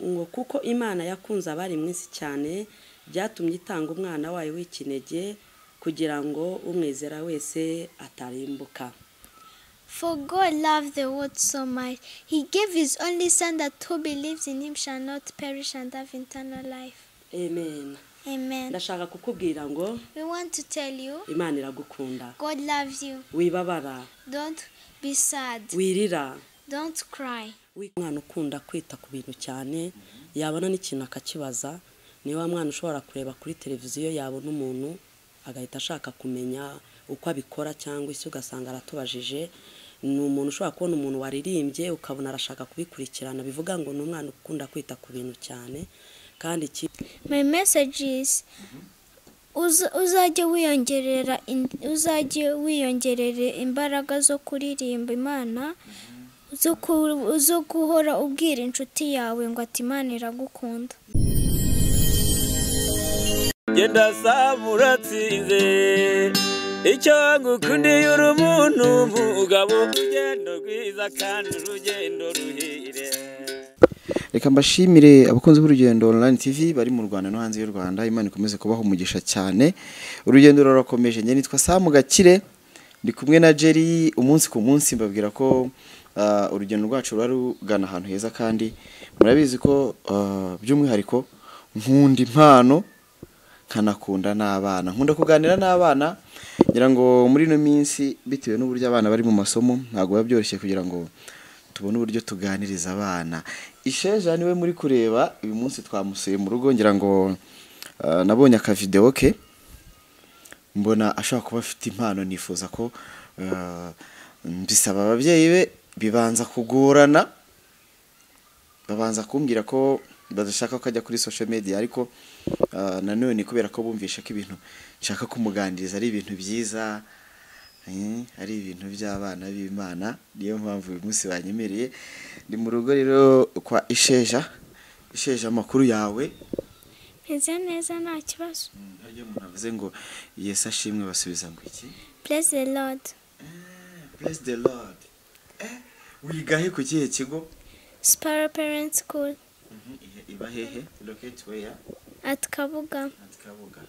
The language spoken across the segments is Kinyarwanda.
Ngo kuko Imana yakunze abari mu isi cyane, byatumye itanga umwana wayo w'ikinege kugira ngo umwizera wese atarimbuka. For God loved the world so much, he gave his only Son, that who believes in him shall not perish and have eternal life. Amen. Amen. Ndashaka kukubwira ngo We want to tell you, Imana iragukunda. God loves you. Wibabara. Don't be sad. Wirira. Don't cry. Umwana ukunda kwita ku bintu cyane, yabona n'ikintu akakibaza. Ni wa mwana ushobora kureba kuri televiziyo, yabona umuntu agahita ashaka kumenya uko abikora, cyangwa se ugasanga aratubajije. Ni umuntu ushobora kubona umuntu waririmbye ukabona arashaka kubikurikirana. Bivuga ngo ni umwana ukunda kwita ku bintu cyane. Kandi My message is, uzajye wiyongerera imbaraga zo kuririmba Imana, zo guhora ubwira inshuti yawe ngo ati: "Imana iragukunda." Genda saba uratsinze. Icyo ngukundiye, uri umuntu mugabo, urugendo rwiza kandi urugendo ruhire. Reka mbashimire abakunzi b'Urugendo Online TV bari mu Rwanda no hanze y'u Rwanda. Imana ikomeze kubaha umugisha cyane. Urugendo rurakomeje. Njye nitwa Samu Gakire, ndi kumwe na Jerry umunsi ku munsi. Mbabwira ko urugendo rwacu ruba rugana ahantu heza, kandi murabizi ko by'umwihariko nkunda impano, nkanakunda n'abana, nkunda kuganira n'abana. Ngira ngo muri ino minsi, bitewe n'uburyo abana bari mu masomo, ntabwo biba byoroshye kugira ngo tubone uburyo tuganiriza abana. Isheja niwe muri kureba uyu munsi, twamusuye mu rugo. Ngira ngo nabonye akavideo ke, mbona ashobora kuba afite impano. Nifuza ko mbisaba ababyeyi be, bibanza kugorana, babanza kumbwira ko badashaka ko ajya kuri social media. Ariko nanone kubera ko bumvisha ko ibintu nshaka kumuganiriza ari ibintu byiza, ari ibintu by'abana b'Imana, niyo mpamvu uyu munsi banyemereye. Ndi mu rugo rero kwa Isheja. Isheja, amakuru yawe? Meze neza, nta kibazo. Harya umuntu avuze ngo "Yesu ashimwe" basubiza ngo iki? Bless the Lord. Bless the Lord. Wiga he, ku kihe kigo? Sparrow Parent School. Iba hehe? Locate where? At Kabuga. At Kabuga.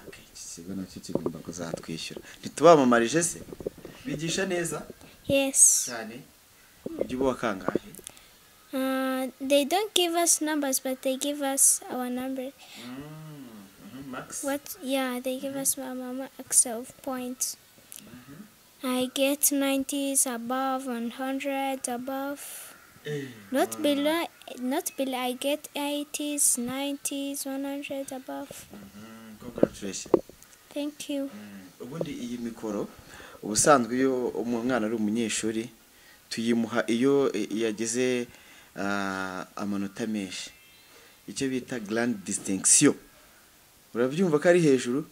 Okay, iki kigo nacyo kigomba kuzatwishyura. Ntitubamamarije se? Bigisha neza? Yes. Cyane. Ujya uba kangahe? They don't give us numbers, but they give us our number. Max. What? Yeah, they give us my max of points. I get 90s above and 100 above. Not below, not below. I get 80s, 90s, 100 above. Congratulations. Thank you. Ubundi iyi mikoro, ubusanzwe iyo umwana ari umunyeshuri tuyimuha iyo yagize amanota menshi, icyo bita grand distinction. Urabyumva ko ari hejuru,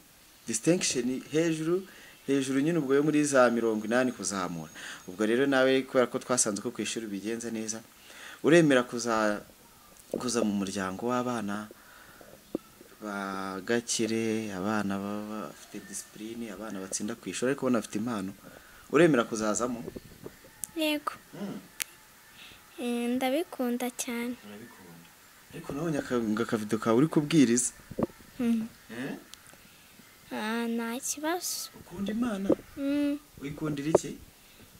distinction hejuru hejuru nyine, ubwo yo muri za 80 kuzamura. Ubwo rero nawe, kubera ko twasanze ko ku ishuri bigenza neza, uremera kuza mu muryango w'abana ba Gakire, abana baba bafite discipline, abana batsinda ku ishuri ariko banafite impano? Uremera kuzazamo? Yego. Ndabikunda cyane. Urabikunda. Ariko nabonye akavido kawe uri kubwiriza. Eh? Ah, nta kibazo. Ukunda Imana? Mm. Wikundira iki?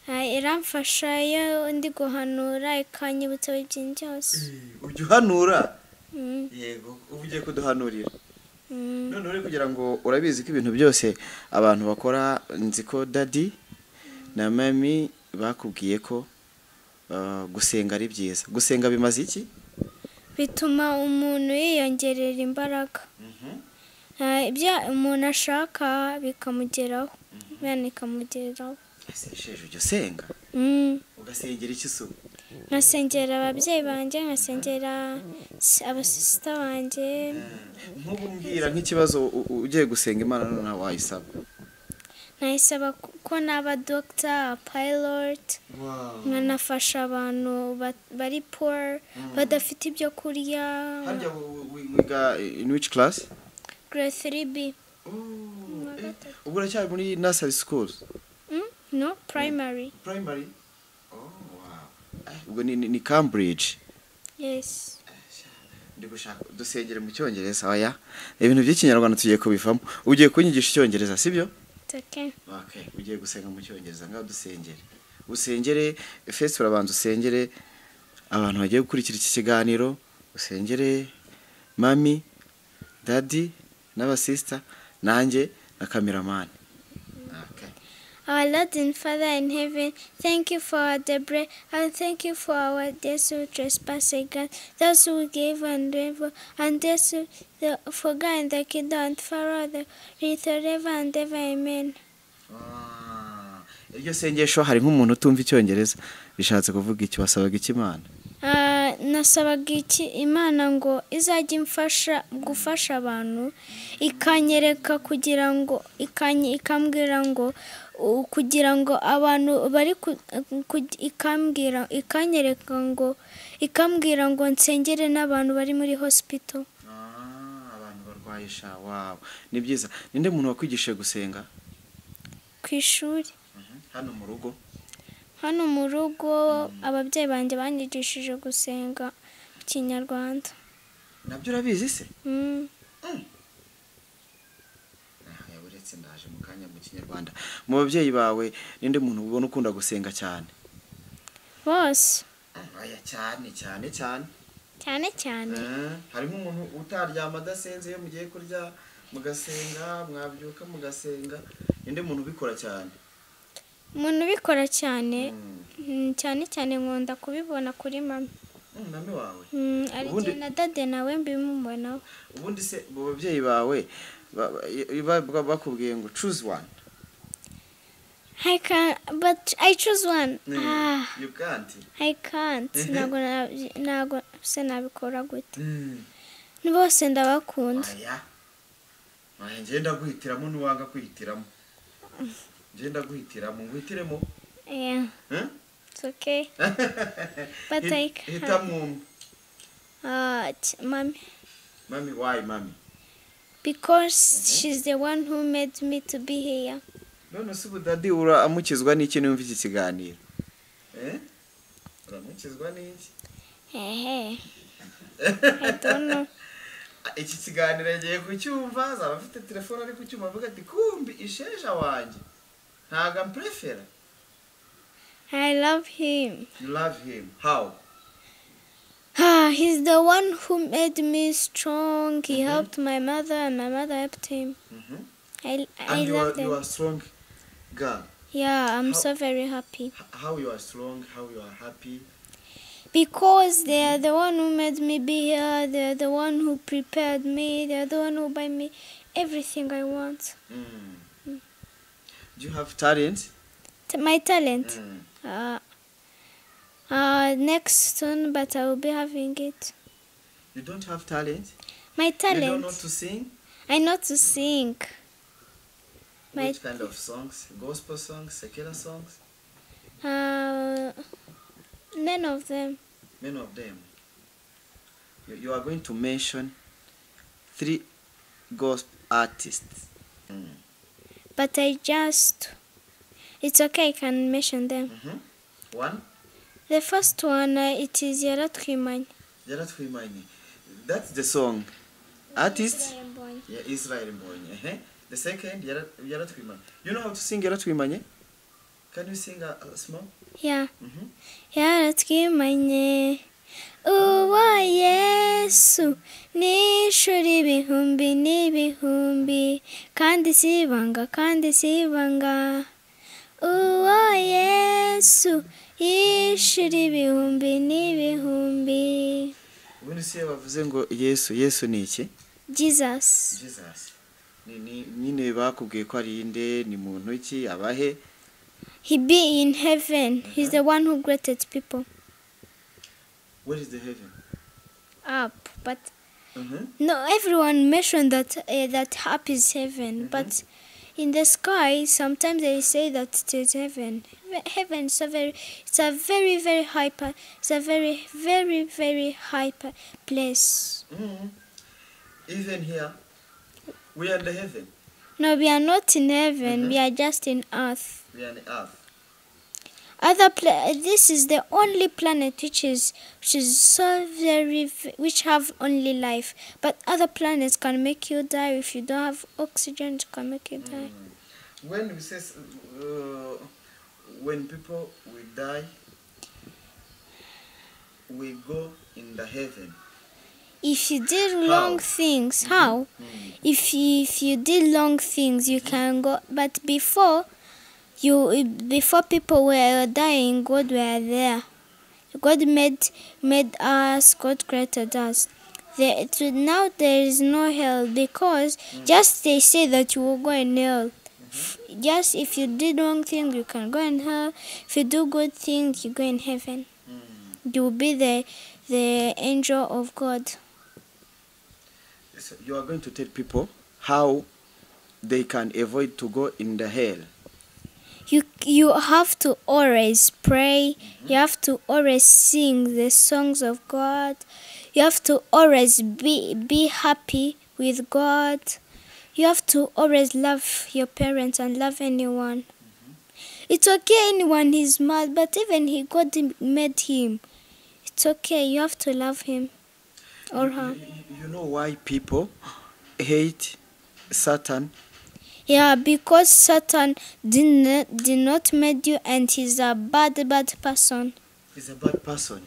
Ah, iramfasha iyo ndi guhanura, ikanyibutsa ibintu byose. Ujya uhanura? Mm. Yego, uba ugiye kuduhanurira. Mm. None uri kugira ngo urabizi ko ibintu byose abantu bakora, nzi ko daddy na mummy bakubwiye ko gusenga ari byiza. Gusenga bimaze iki? Bituma umuntu yiyongerera imbaraga. Ah, ibyo umuntu ashaka bikamugeraho, Imana ikamugeraho. Ese Sheje, ujya usenga? Mm. Ugasengera iki se ubu? Nkasengera ababyeyi banjye, nkasengera abasisita banjye. Nk'ubu mbwira nk'ikibazo ugiye gusenga Imana noneho wayisaba. Nayisaba ko naba doctor, pilot, nkanafasha abantu bari poor, badafite ibyo kurya. Harya wiga in which class? Grade 3B. Oh, Wa gatatu. Ubwo uracyari muri nursery school? No, primary. Primary. Oh, wow. Ubwo ni Cambridge? Yes. Ndi gushaka dusengere mu cyongereza. Oya, ibintu by'ikinyarwanda tugiye kubivamo. Ugiye kunyigisha icyongereza, sibyo? It's okay. Okay, ugiye gusenga mu cyongereza. Ngaho dusengere, usengere fesi. Urabanza usengere abantu bagiye gukurikira iki kiganiro, usengere mummy, daddy n'abasister, nanjye na cameraman. Okay. Our Lord and Father in heaven, thank you for our the bread, and thank you for our those who trespass against, those who gave and ever, and those who the, forgot in the kingdom and Pharaoh, the forever and ever. Amen. Ah, iryo sengesho hari nk'umuntu utumva icyongereza, bishatse kuvuga iki? Wasabaga iki Imana? Ah, nasabaga iki Imana ngo izajye imfasha gufasha abantu, ikanyereka kugira ngo ikambwira ngo kugira ngo abantu bari ikambwira, ikanyereka ngo ikambwira ngo nsengere n'abantu bari muri hospital. Ah, abantu barwaye sha. Wawe, ni byiza. Ninde muntu wakwigishije gusenga? Ku ishuri. Hano mu rugo? Hano mu rugo ababyeyi banjye banyigishije gusenga mu Kinyarwanda. Nabyo urabizi se? Mm. Ah, uretse ndaje mu kanya mu Kinyarwanda. Mu babyeyi bawe ninde muntu ubona ukunda gusenga cyane? Bose. Aya, cyane cyane cyane. Cyane cyane. Harimo umuntu utaryama adasenze, iyo mugiye kurya mugasenga, mwabyuka mugasenga. Ninde muntu ubikora cyane? Umuntu ubikora cyane, cyane cyane nkunda kubibona kuri mama. Mummy wawe? Ari igihe na daddy nawe mbimubonaho. Ubundi se mu babyeyi bawe bakubwiye ngo choose one? I can, but I choose one. Ah, You can't. I can't. Ntabwo se nabikora gute? Bose ndabakunda. Aya, aya, ngenda guhitiramo, nuwanga kwihitiramo ngenda guhitiramo, nguhitiremo. Yeah, Eh? it's okay. But I can't. Hitamo umwe. Mommy. Mummy, why mummy? Because she's the one who made me to be here. None se ubu daddy uramukizwa n'iki numva iki kiganiro? Eh, uramukizwa n'iki? Hehe. I don't know. Iki kiganiro yagiye kucyumva, azaba afite telefone ari kucyumva, avuga ati: "Kumbi isheja wanjye ntago amprefera." I love him. You love him how? Ah, he's the one who made me strong. He helped my mother, and my mother helped him. I And you love are them. You are strong girl. Yeah, I'm How- so very happy. How you are strong? How you are happy? Because they are the one who made me be here. They're the one who prepared me. They're the one who buy me everything I want. Do you have talent? My talent. Next soon, but I will be having it. You don't have talent? My You don't talent. know to sing? I know to sing. My Which kind of songs? Gospel songs, secular songs? None of them. Many of them. You are going to mention three gospel artists. But I just, it's okay. I can mention them. One? The first one, it is Yaratwimanye. Yaratwimanye. That's the song. Artist? Israel Mbonyi. Yeah, Israel Mbonyi. The second, Yaratwimanye. You know how to sing Yaratwimanye? Can you sing a small? Yeah. Yaratwimanye uwo Yesu n'ishuri ibihumbi n'ibihumbi, kandi si ibanga, kandi si ibanga, uwo Yesu yishura ibihumbi n'ibihumbi. Ubundi se iyo bavuze ngo Yesu, Yesu ni iki? Jesus. Jesus. Ni nyine bakubwiye ko ari inde, ni muntu ki, abahe? He be in heaven. He's the one who created people. Where is the heaven? Up, but no, everyone mentioned that up is heaven, but in the sky sometimes they say that it is heaven. Heaven is a very, it's a very very high, it's a very very very high place. Even here, we are in the heaven. No, we are not in heaven. We are just in earth. We are in the earth. This is the only planet which is so very, which have only life. But other planets can make you die if you don't have oxygen. It can make you die. When we say when people will die, we go in the heaven. If you did wrong things, how? If you did wrong things, you can go. But before people were dying, God were there. God made us. God created us. Now there is no hell because just they say that you will go in hell. Just if you did wrong things, you can go in hell. If you do good things, you go in heaven. You will be the angel of God. So you are going to tell people how they can avoid to go in the hell. You have to always pray. You have to always sing the songs of God. You have to always be happy with God. You have to always love your parents and love anyone. It's okay anyone is mad, but even God made him. It's okay, you have to love him or her. You know why people hate Satan? Yeah, because Satan did not made you, and he's a bad person. He's a bad person.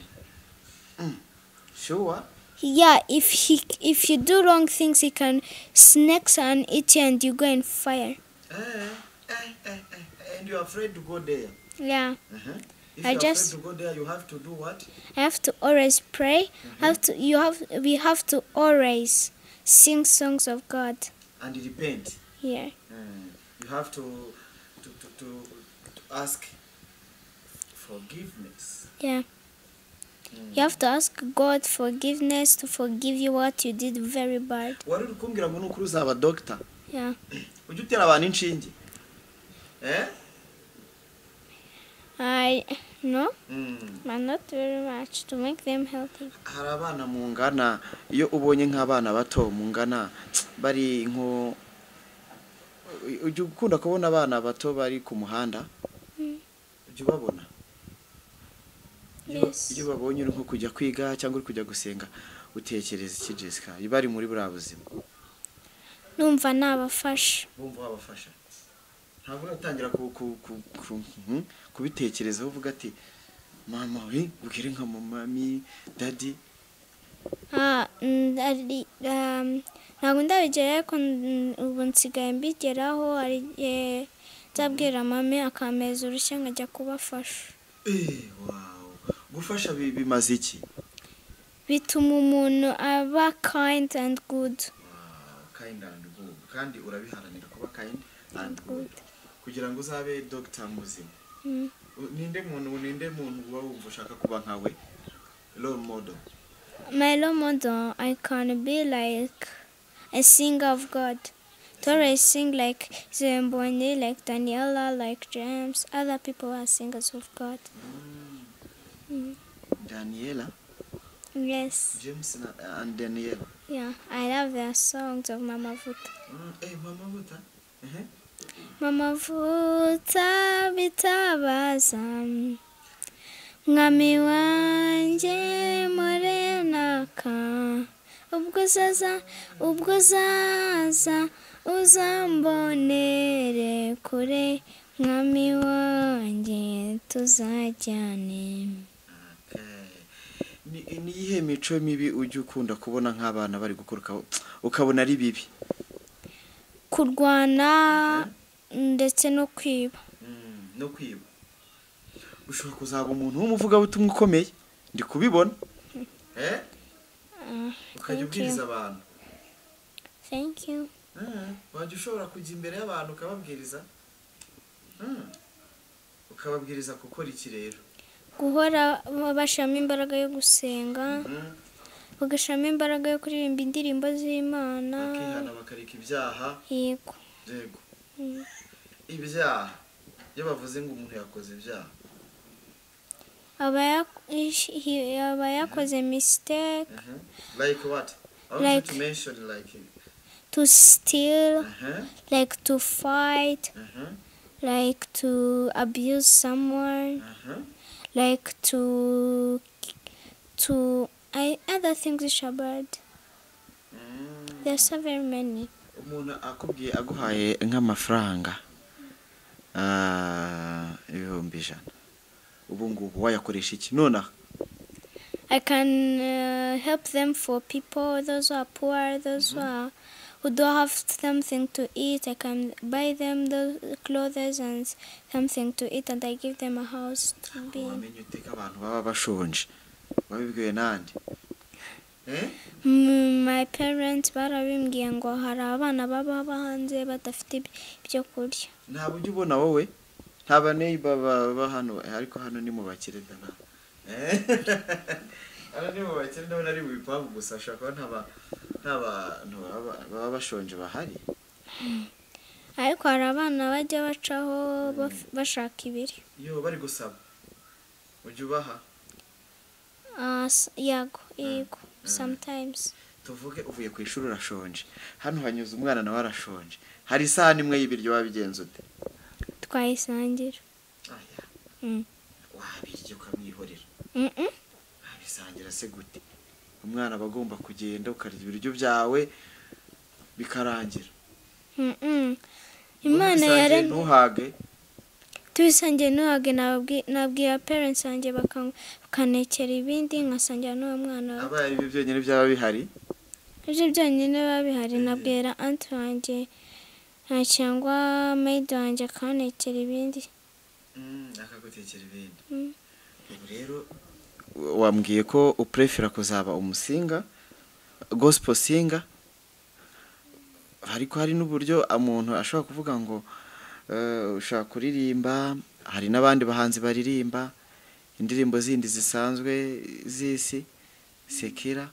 Sure. Yeah, if you do wrong things, he can snakes and eat you, and you go in fire. And you're afraid to go there. Yeah. If you're afraid to go there, you have to do what? I have to always pray. We have to always sing songs of God. And repent. Yeah. You have to ask forgiveness. Yeah. You have to ask God forgiveness to forgive you what you did very bad. Wari uri kumbwira ngo nukuri uzaba doctor. Yeah. Ujye utera abantu inshinge. Eh? I no, but not very much to make them healthy. Hari abana mungana, iyo ubonye nk'abana bato mungana bari nko ujye ukunda kubona abana bato bari ku muhanda? Ujye ubabona? Yes. Iyo babonye uri nko kujya kwiga cyangwa uri kujya gusenga, utekereza iki Jessica? Bari muri buriya buzima. Numva nabafasha. Bumva wabafasha. Ntabwo uratangira kubitekerezaho uvuga ati mama we ubwire nka mami daddy. Ntabwo ndabigeraho ariko ubu nsigaye mbigeraho, nzabwira mami akameza urushyi nkajya kubafasha. Wow. Gufasha bimaze iki? Bituma umuntu aba kind and good. Wow, kind and good. Kandi urabiharanira kuba kind and good. Kugira ngo uzabe doctor muzima. Ninde muntu uba wumva ushaka kuba nkawe? Role model. My role model, I can be like a singer of God. To always sing like Zemboni, like Daniela, like James. Other people are singers of God. Daniela? Yes. James and Daniela. Yeah, I love their songs of Mama Vuta. Mama Vuta. Mama Vuta bitabaza, mwami wanjye murenaka, ubwo uzaza uzambonere kure, mwami wanjye tuzajyane. Ni iyihe mico mibi ujya ukunda kubona nk'abana bari gukora ukabona ari bibi? Kurwana ndetse no kwiba. No kwiba. Ushobora kuzaba umuntu w'umuvugabutumwa ukomeye, ndi kubibona. Ukajya ubwiriza abantu. Thank you. Wajya ushobora kujya imbere y'abantu ukababwiriza? Ukababwiriza gukora iki rero? Guhora bashiramo imbaraga yo gusenga, bagashiramo imbaraga yo kuririmba indirimbo z'Imana, bakihana bakareka ibyaha. Yego. Yego. Ibyaha iyo bavuze ngo umuntu yakoze ibyaha aba yakoze mistake. Like what? I want you to mention like to steal, like to fight, Like to abuse someone, like to other things which are bad. There are so very many. Umuntu akubwiye aguhaye nk'amafaranga 100,000 ubu ngubu wayakoresha iki nonaha? I can help them for people, those who are poor, those who don't have something to eat. I can buy them the clothes and something to eat, and I give them a house to be in. Wamenye ute ko abantu baba bashonje? Wabibwiwe nande? My parents barabimbwiye ngo hari abana baba hanze badafite ibyo kurya. Nta buryo ubona wowe? Nta ba neighbor baba hano, ariko hano ni mu bakire da. Hano ni mu bakire, ndabona ari mu bipangu gusa, ashobora kuba nta bantu baba bashonje bahari. Ariko hari abana bajya bacaho bashaka ibiryo. Iyo bari gusaba ujya ubaha? Yego, sometimes. Tuvuge uvuye ku ishuri urashonje, hano hanyuze umwana nawe arashonje, hari isahani imwe y'ibiryo, wabigenza ute? Twayisangira. Wabirya ukamwihorera? Wabisangira se gute? Umwana aba agomba kugenda ukarya ibiryo byawe bikarangira. Imana yaremye ntuhage. Tubisangiye ntuhage, nabwira parents banjye bakanekera ibindi nkasangira n'uwo mwana. Abaye ibyo byonyine byaba bihari? Ibyo byonyine biba bihari, nabwira aunt wanjye cyangwa maid wanjye akanekera ibindi. Akagutekera ibindi. Ubu rero wambwiye ko uprefera kuzaba umusinga, gospel singer, ariko hari n'uburyo umuntu ashobora kuvuga ngo ushaka kuririmba, hari n'abandi bahanzi baririmba indirimbo zindi zisanzwe z'isi sekera,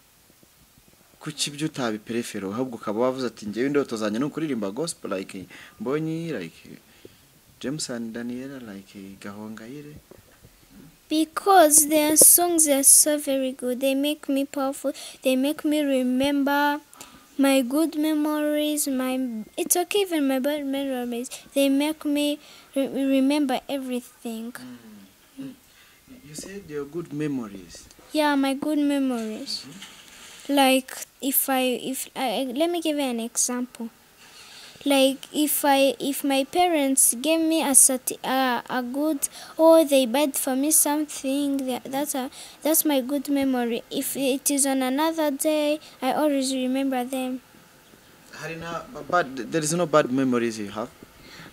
kuki ibyo utabiprefera ahubwo ukaba wavuze ati ngewe indoto zanjye ni ukuririmba gospel like Mbonyi, like James and Daniela, like Gahongayire? Because their songs are so very good. They make me powerful. They make me remember my good memories. It's okay, even my bad memories. They make me remember everything. You said your good memories. Yeah, my good memories. Like if I let me give you an example. Like if my parents gave me a good, or they bought for me something, that's my good memory. If it is on another day, I always remember them. But there is no bad memories you have?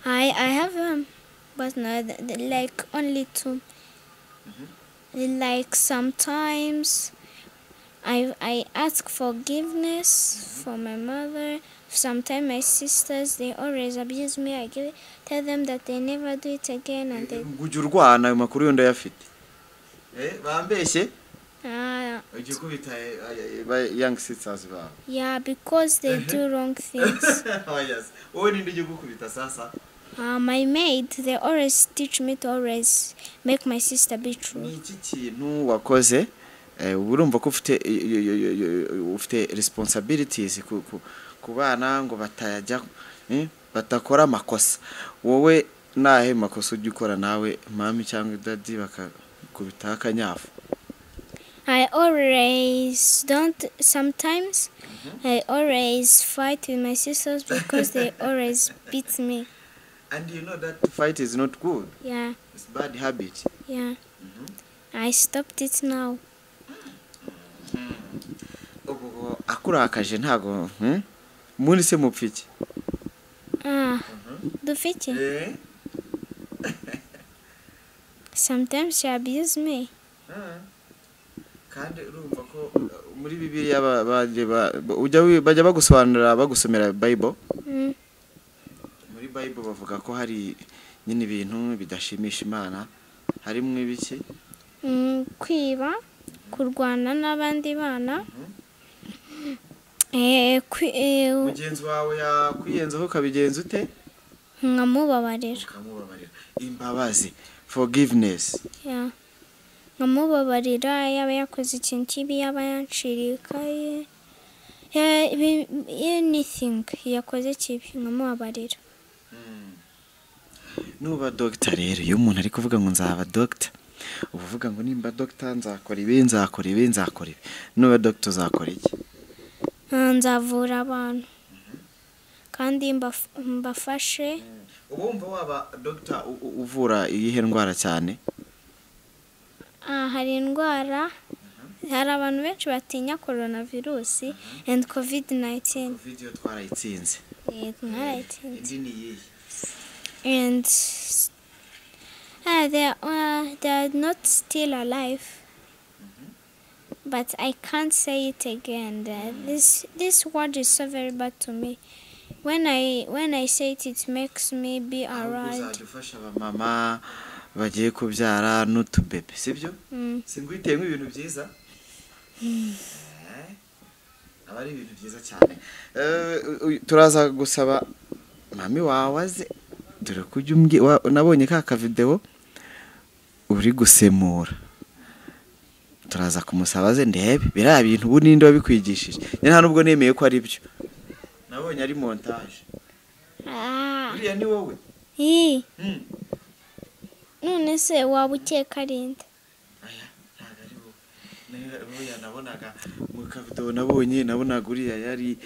I have them, but no, like only two. Like sometimes I ask forgiveness for my mother. Sometimes my sisters, they always abuse me. I tell them that they never do it again, and they. Ujya urwana ayo makuru yo ndayafite. Bambeshye? Ujya ukubita young sisters bawe? Yeah, because they do wrong things. Oh yes. Wowe ninde ujya gukubita sasa? My maid, they always teach me to always make my sister be true. Ni iki kintu wakoze? Urumva ko ufite responsibilities ku bana ngo batayajya batakora amakosa. Wowe nahe makosa ujya ukora nawe mami cyangwa daddy bakakubita akanyafu? I always don't. Sometimes I always fight with my sisters because they always beat me. And you know that fight is not good. Yeah. It's bad habit. Yeah. I stopped it now. Ubu akurakaje ntago muri se mupfiki? Dufiki? Sometimes she abuse me. Kandi urumva ko muri Bibiliya bajya bagusobanurira, bagusomera Bible. Muri Bible bavuga ko hari nyine ibintu bidashimisha Imana, harimo ibiki? Kwiba, kurwana n'abandi bana. Mugenzi wawe yakwiyenzaho ukabigenza ute? Nkamubabarira. Ukamubabarira. Imbabazi, forgiveness. Yeah. Nkamubabarira yaba yakoze ikintu kibi, yaba yanciriye ikaye, anything yakoze kibi nkamubabarira. Nuba dogita rero, iyo umuntu ari kuvuga ngo nzaba dogita, uba uvuga ngo nimba dogita nzakora ibi, nzakora ibi, nzakora ibi. Nuba dogita uzakora iki? Nzavura abantu kandi mbafashe. Uba wumva waba dogita uvura iyihe ndwara cyane? Hari indwara, hari abantu benshi batinya coronavirus and COVID-19. Covid yo twarayitsinze. Yego, mwarayitsinze. Indi ni iyihe? And they are not still alive, but I can't say it again. This word is so very bad to me. When I say it, it makes me be Ahubwo around. uzajya ufasha abamama bagiye kubyara n'utubebe, sibyo? Mm. Singwiteyemo ibintu byiza. Aba ari ibintu byiza cyane. Turaza gusaba mami wawe aze, dore ko ujya nabonye ka kavidewo uri gusemura. Turaza kumusaba aze ndebe biriya bintu ubu ninde wabikwigishije. Njye nta nubwo nemeye ko ari byo, nabonye ari montage. Ah, Buriya ni wowe? Ii. None se waba ukeka ari nde? Aya, ntabwo ari wowe. Buriya nabonaga mu kavidewo nabonye, nabonaga uriya yari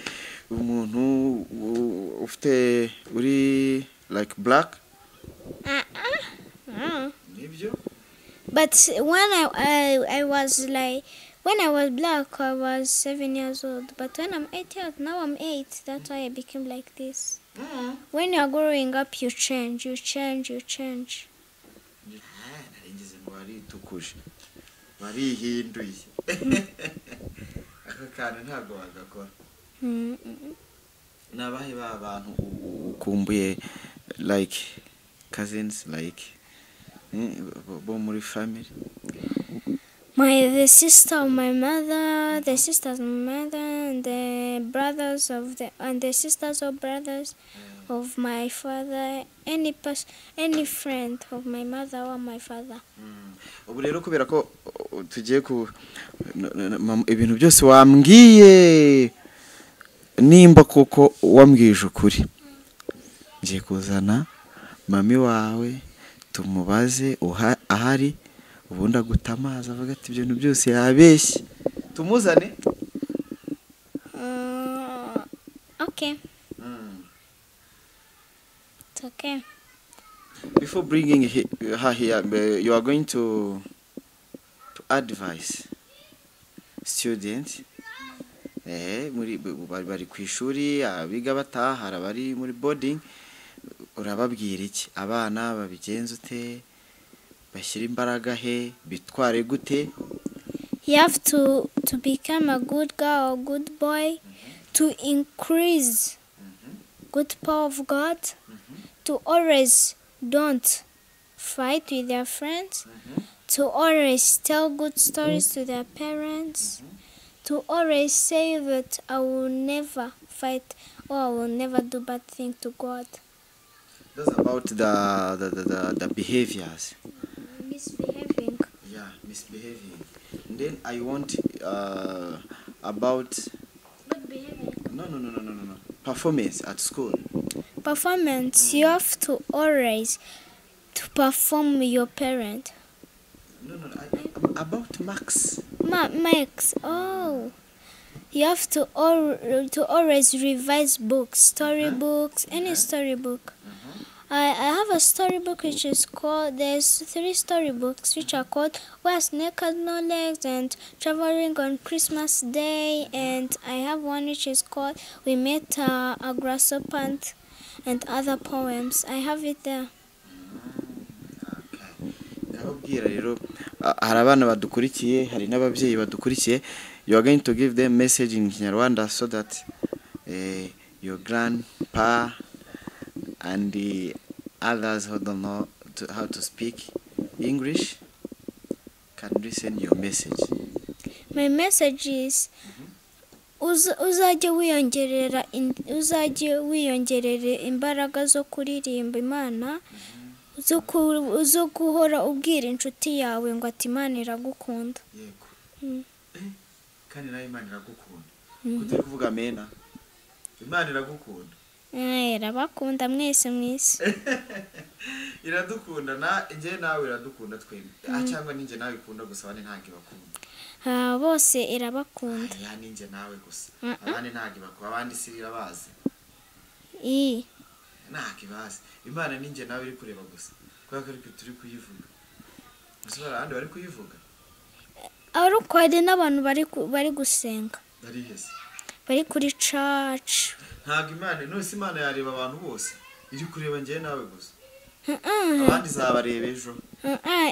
umuntu ufite uri like black. Ah, ah. Ah. Nibyo. But when I was like, when I was black, I was 7 years old. But when I'm 8 years, now I'm 8. That's why I became like this. When you are growing up, you change, you change, you change. Ah, nari ngize ngo waritukuje, warihinduye. Aka kantu ntabwo wagakora. Ni abahe ba bantu ukumbuye, like cousins, like bo muri family? My the sister of my mother, the sisters of my mother, and the brothers of the and the sisters or brothers of my father, any person, any friend of my mother or my father. Ubu rero kubera ko tugiye ku ibintu byose wambwiye, nimba koko wambwije ukuri, ngiye kuzana mami wawe tumubaze ahari, ubundi aguta amazi avuga ati ibyo bintu byose yabeshye. Tumuzane? Okay, it's okay. Before bringing her here, you are going to advise students muri bari ku ishuri, abiga bataha, hari abari muri boarding. Urababwira iki? Abana babigenza ute? Bashyira imbaraga he? Bitware gute? You have to become a good girl or good boy, to increase good power of God, to always don't fight with their friends, to always tell good stories to their parents, to always say that I will never fight or I will never do bad thing to God. That's about the behaviors. Misbehaving. Yeah, misbehaving. And then I want about Good behavior. No, performance at school. Performance, you have to always to perform your parent. No, about marks. Max, oh, you have to always revise books, storybooks, any storybook. I have a storybook which is called, there's three storybooks which are called Where Snake Has No Legs and Traveling on Christmas Day, and I have one which is called We Met a Grasshopper and Other Poems. I have it there. Ndababwira rero, hari abana badukurikiye, hari n'ababyeyi badukurikiye. You are going to give them message in Kinyarwanda so that your grandpa and the others who don't know how to speak English can listen your message. My message is uzajye wiyongerera imbaraga zo kuririmba Imana, zo guhora ubwira inshuti yawe ngo ati Imana iragukunda. Yego. Kandi nawe Imana iragukunda. Kutari kuvuga amena. Imana iragukunda. Irabakunda mwese mwese. Iradukunda na njye nawe iradukunda twembi. Cyangwa ninjye nawe ikunda gusa abandi ntabwo ibakunda. Bose irabakunda. Ya ninjye nawe gusa. Abandi ntabwo ibakunda, abandi si irabazi. Ntabwo ibazi. Imana ninjye nawe iri kureba gusa. Kubera ko ariko turi kuyivuga. Gusa abandi bari kuyivuga. Ariko hari n'abantu bari gusenga. Bari hese. Bari kuri church. Ntabwo Imana, none Imana yareba abantu bose. Iri kureba njye nawe gusa. Abandi zabareba ejo.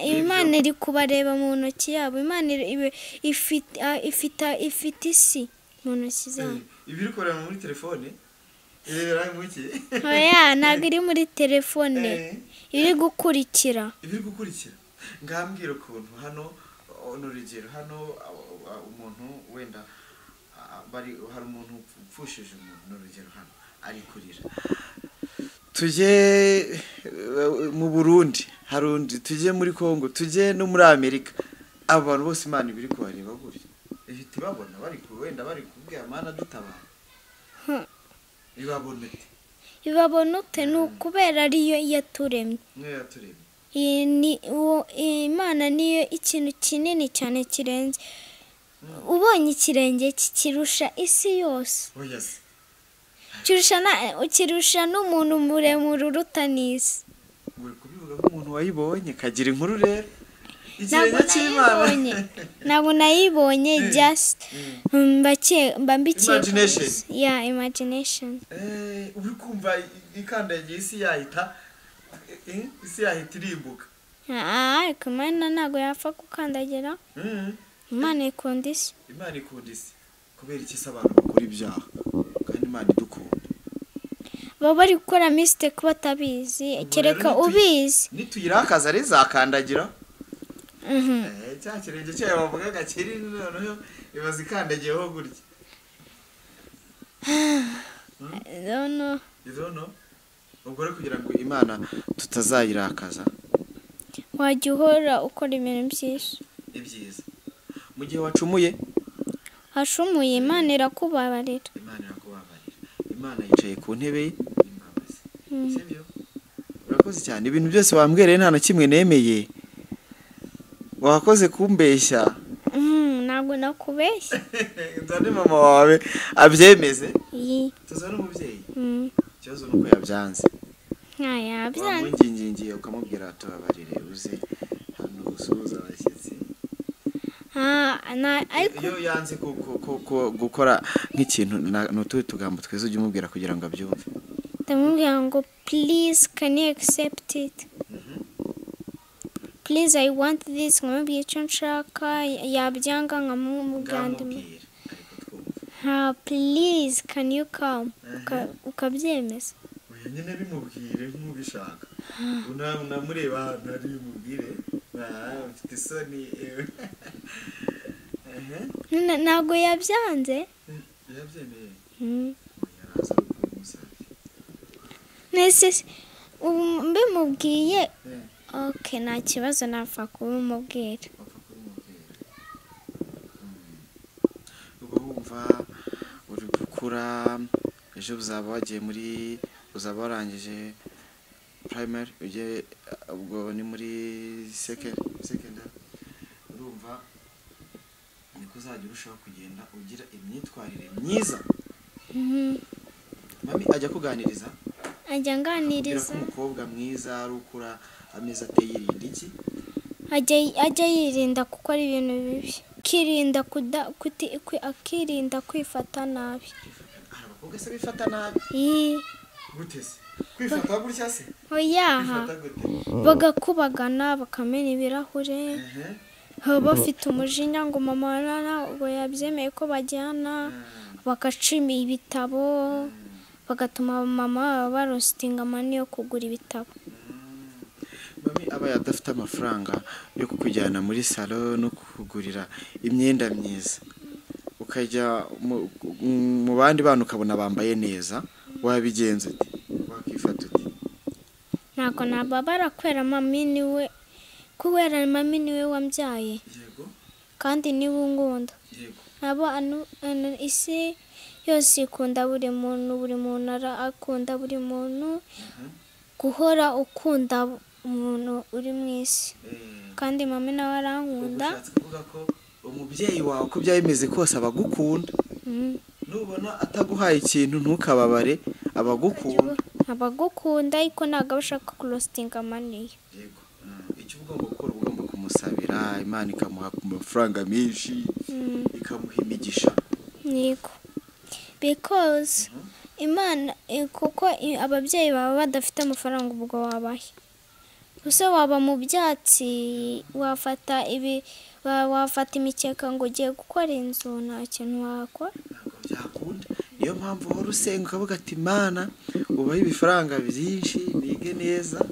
Imana iri kubareba mu ntoki yabo. Imana ifite isi mu ntoki zabo. Ibi iri kureba muri telefone? Irebera mu ki? Oya, ntabwo iri muri telefone. Iri gukurikira. Iri gukurikira. Ngambwira ukuntu hano n'urugero hano umuntu wenda bari hari umuntu upfushije umuntu n'urugero hano ari kurira. Tujye mu Burundi, harundi tujye muri Kongo, tujye no muri Amerika. Abantu bose Imana ibiri kubareba gutya. Ihita ibabona bari wenda bari kubwira Imana dutabara. Ibabona ute? Ibabona ute ni ukubera ariyo yaturemye. Niyo yaturemye. Imana niyo ikintu kinini cyane kirenze. Ubonye ikirenge kikirusha isi yose. Kirusha n'umuntu muremure uruta n'isi. Uri kubivuga nk'umuntu wayibonye kagira inkuru rero. Ikirenge cy'Imana. Ntabwo nayibonye just mba mbikiye. Imagination. Yeah, imagination. Uri kumva ikandagiye isi yahita isi yahita irimbuka. Ariko Imana ntabwo yapfa gukandagira. Imana ikunda isi. Imana ikunda isi. Kubera iki se abantu bakora ibyaha kandi Imana idukunda? Baba bari gukora mistake batabizi, kereka ubizi. Nituyirakaza rizakandagira. Cya kirenge cyayo bavugaga kiri noneho ibaza ikandagiyeho gutya. I don't know. You don't know? Ubwo rero kugira ngo Imana tutazayirakaza wajya uhora ukora ibintu byiza. Ibyiza. Mu gihe wacumuye hashumuye Imana irakubabarira. Imana irakubabarira. Imana yicaye ku ntebe y'imbabazi. Sibyo? Urakoze cyane. Ibintu byose wambwereye nta na kimwe nemeye. Wakoze kumbeshya. Ntabwo nakubeshya. Nzane mama wawe abyemeze. Tuzane umubyeyi. Ikibazo nuko yabyanze. Yabyanze. Wamwingingiye ukamubwira tubabarire uze hano usuhuza abashyitsi. Iyo yanze gukora nk'ikintu n'utundi tugambo twiza ujye umubwira kugira ngo abyumve. Ndamubwira ngo please can you accept it? Please I want this. Nkamubwira icyo nshaka yabyanga nkamubwira. Please can you come? Ukabyemeza. Oya nyine bimubwire nk'ubishaka. Unamureba ahantu ari bimubwire. Mfite isoni. Ntabwo yabyanze. Yabyemeye. Nese mbimubwiye. Okay, nta kibazo napfa kubimubwira. Ubwo wumva uri gukura ejo uzaba wagiye muri uzaba warangije primary ujye ubwo ni muri secondary urumva niko uzajya urushaho kugenda ugira imyitwarire myiza. Mami ajya kuganiriza? Ajya nganiriza. Umukobwa mwiza arukura ameza ateyirinda iki? Ajya yirinda gukora ibintu bibi. Akirinda akirinda kwifata nabi. Abakobwa se bifata nabi? Gute se? Kwifata gutya se? Oya. Bagakubagana bakamena ibirahure. Bafite umujinya ngo mama ubwo yabyemeye ko bajyana bakacima ibitabo bagatuma mama barositinga mani yo kugura ibitabo. Mami aba yadafite amafaranga yo kukujyana muri salo no kukugurira imyenda myiza ukajya mu bandi bana ukabona bambaye neza wabigenza ute? Wakifata ute? Ntabwo nababara kwera mami niwe, kubera mami niwe wambyaye. Yego. Kandi niwe ungunda. Yego. Abo isi yose ikunda buri muntu, buri muntu akunda buri muntu, guhora ukunda umuntu uri mu isi. Kandi mama nawe arankunda. Ushatse kuvuga ko umubyeyi wawe uko byaba bimeze kose abagukunda. Nubona ataguhaye ikintu ntukababare, abagukunda. Abagukunda ariko ntabwo aba ashaka kurositinga money. Yego. Icyo uba ugomba gukora, uba ugomba kumusabira Imana ikamuha ku mafaranga menshi, ikamuha imigisha. Yego. Because Imana kuko ababyeyi baba badafite amafaranga ubwo wabahe. Gusa waba mu byatsi, wafata ibi, wafata imikeka ngo ugiye gukora inzu, nta kintu wakora. Ntabwo byakunda. Niyo mpamvu uhora usenga ukavuga ati Imana ubahe ibifaranga byinshi nige neza.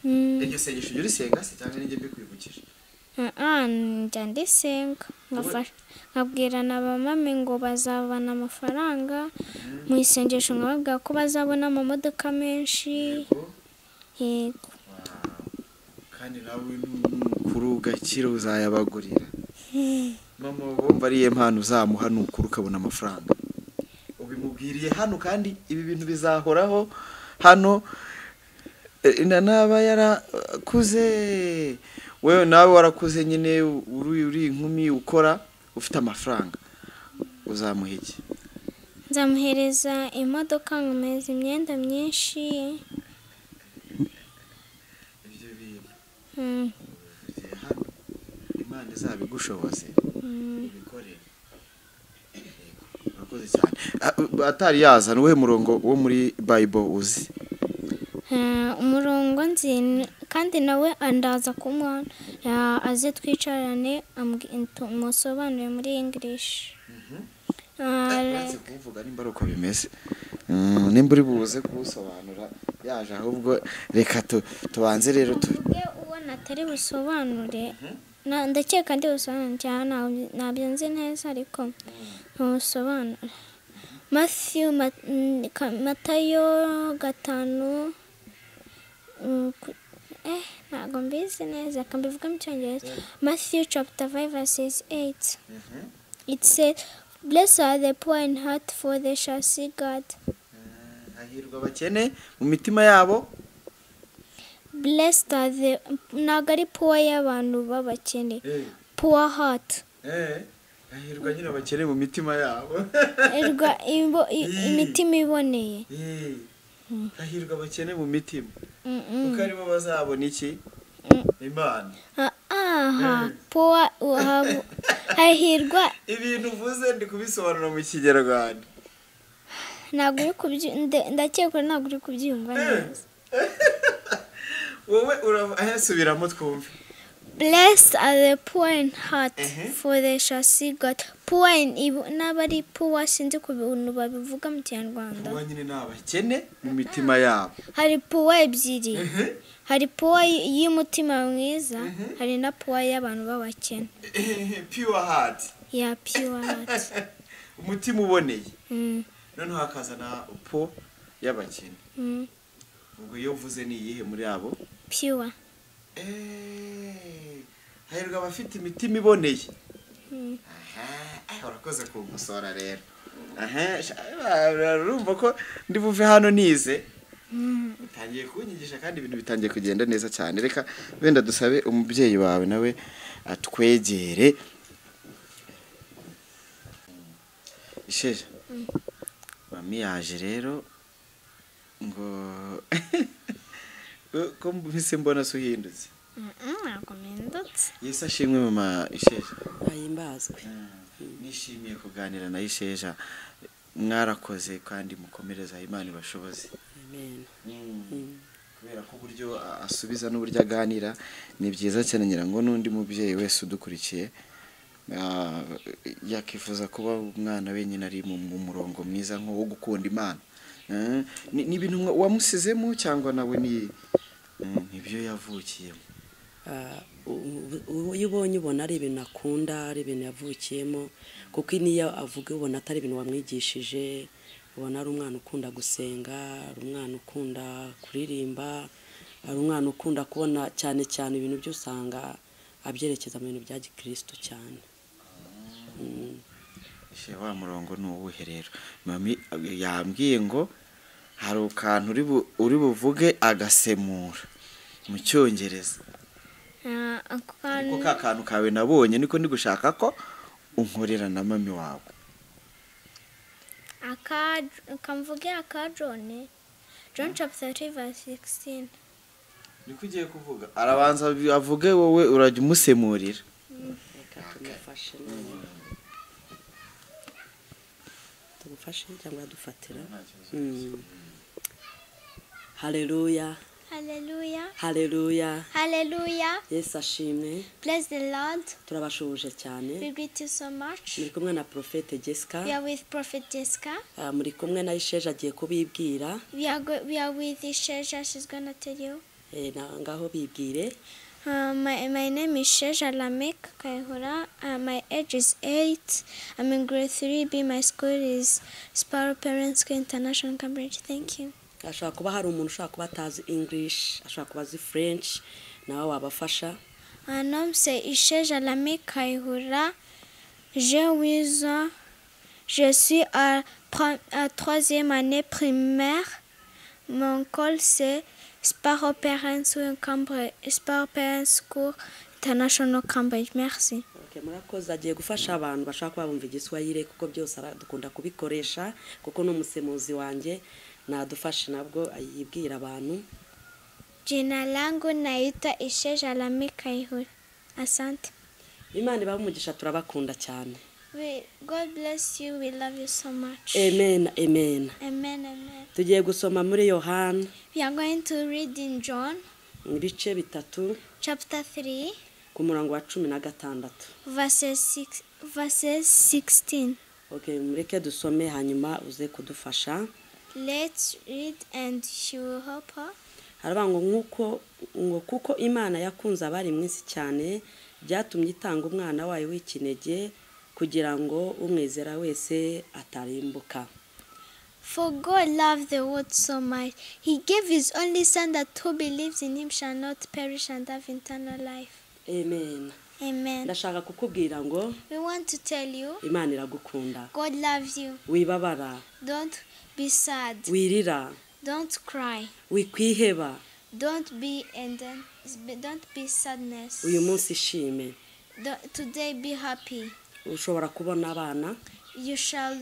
Iryo sengesho ujya urisenga se cyangwa nijye mbikwibukije? Njya ndisenga, nkabwira na ba mami ngo bazabona amafaranga mu isengesho, nkababwira ko bazabona amamodoka menshi. Yego. Kandi nawe nukuru ugakira uzayabagurira. Mama wumva ari iyihe mpano uzamuha nukuru ukabona amafaranga? Ubimubwiriye hano kandi ibi bintu bizahoraho hano. Naba yarakuze, wewe nawe warakuze nyine, uri inkumi ukora ufite amafaranga, uzamuha iki? Nzamuhereza imodoka, nkamuhereza imyenda myinshi. Ibyo bintu hano Imana izabigushoboze ubikore. Urakoze cyane. Atari yazana uwuhe murongo wo muri Bible uzi? Umurongo nzi, kandi nawe andaza kumuha, aze twicarane musobanure muri English. Uretse kuwuvuga nimba ari uko bimeze, nimba uri buze kuwusobanura yaje, ahubwo reka tubanze rero uwo natari busobanure, ndakeka ndi busobanure cyane, ntabyo nzi neza ariko ntusobanure. Matthew, Matayo 5, ntabwo mbizi neza, reka mbivuge mu Cyongereza. Matthew chapter 5 verses 8. It says, Blessed are the poor in heart, for they shall see God. Hahirwa abakene mu mitima yabo. Blessed are the, ntabwo ari poor y'abantu b'abakene, poor heart. Hahirwa nyine abakene mu mitima yabo. Imitima iboneye. Hahirwa abakene mu mitima, kuko aribo bazabona iki? Imana. Aha, poor, hahirwa. Ibintu uvuze ndi kubisobanura mu Kinyarwanda. Ntabwo uri ndakeka ntabwo uri kubyumva neza. Wowe urasubiramo twumve. Blessed are the poor in heart, for they shall see God. Poor in n'abari poor sinzi ku bintu babivuga mu Kinyarwanda. Poor nyine ni abakene mu mitima yabo. Hari poor ebyiri. Hari poor y'umutima mwiza, hari na poor y'abantu b'abakene. Pure heart. Yeah, pure heart. Umutima uboneye. Noneho hakaza na poor y'abakene. Ubwo iyo mvuze ni iyihe muri abo? Pure. Hahirwa abafite imitima iboneye. Urakoze kugusora rero. Urumva ko ndi buve hano nize. Utangiye kunyigisha kandi ibintu bitangiye kugenda neza cyane. Reka wenda dusabe umubyeyi wawe nawe atwegere. Isheja, mami yaje rero ngo ko mbise mbona se uhindutse. Ntabwo mpindutse. Yesu ashimwe mama Isheja. Ahimbazwe. Nishimiye kuganira na Isheja. Mwarakoze kandi mukomereza Imana ibashoboze. Amen. Kubera ko uburyo asubiza n'uburyo aganira ni byiza cyane, ngira ngo n'undi mubyeyi wese udukurikiye yakifuza kuba umwana wenyine ari mu murongo mwiza nk'uwo gukunda Imana. Ni ibintu wamusizemo cyangwa nawe ni nibyo yavukiyemo? Iyo ubonye ubona ari ibintu akunda, ari ibintu yavukiyemo, kuko niyo avuga ubona atari ibintu wamwigishije, ubona ari umwana ukunda gusenga, ari umwana ukunda kuririmba, ari umwana ukunda kubona cyane cyane ibintu byo usanga abyerekeza mu bintu bya gikristo cyane. Ishe, wa murongo ni uwuhe rero? Mami yambwiye ngo hari akantu uri buvuge agasemura mu Cyongereza. Ako Ariko kantu ka kantu kawe nabonye niko ndi gushaka ko unkorera na mami wawe. Aka kamvuge aka John. John chapter 3 verse 16. Niko ugiye kuvuga, arabanza avuge, wowe urajya umusemurira. Reka tumufashe noneho. Tugufashe cyangwa dufatira? Haleluya. Hallelujah. Haleluya. Hallelujah. Yesu ashimwe. Bless the Lord. Turabashuhuje cyane. We greet you so much. Muri kumwe na Prophet Jessica. We are with Prophet Jessica. Ah, muri kumwe na Isheja, agiye kubibwira. We are with Isheja. She's gonna tell you. Ngaho bibwire. My name is Sheja Lamek Kaihura. My age is 8. I'm in grade 3B. My school is Sparrow Parents School International, Cambridge. Thank you. Ashobora kuba hari umuntu ushobora kuba atazi English, ashobora kuba azi French, nawe wabafasha. Un nom, c'est Isheja Lamek Kaihura. J'ai 8 ans. Je suis à troisième année primaire. Mon école, c'est Sparrow Parents School, Cambridge, Sparrow Parents School International, Cambridge. Merci. Okay, murakoze. Agiye gufasha abantu bashaka kuba bumva Igiswahili, kuko byose dukunda kubikoresha, kuko n'umusemuzi wanjye nadufashe nabwo yibwira abantu. Jina langu naitwa Isheja Lamek Kaihura. Asante. Imana ibahe umugisha, turabakunda cyane. God bless you. We love you so much. Amen, amen. Amen, amen. Tugiye gusoma muri Yohana. We are going to read in John ibice 3, chapter 3, ku murongo wa 16. Verses 6, verses 16. Okay, mureke dusome, hanyuma uze kudufasha. Let's read and she will help her. Haravuga ngo nk'uko ngo kuko Imana yakunze abari mu isi cyane, byatumye itanga umwana wayo w'ikinege, kugira ngo umwizera wese atarimbuka. For God loved the world so much, he gave his only Son, that who believes in him shall not perish and have eternal life. Amen. Amen. Ndashaka kukubwira ngo We want to tell you, Imana iragukunda. God loves you. Wibabara. Don't be sad. Wirira. Don't cry. Wikwiheba. Don't be and then don't be sadness. Uyu munsi ishime. Today be happy. Ushobora kubona abana. You shall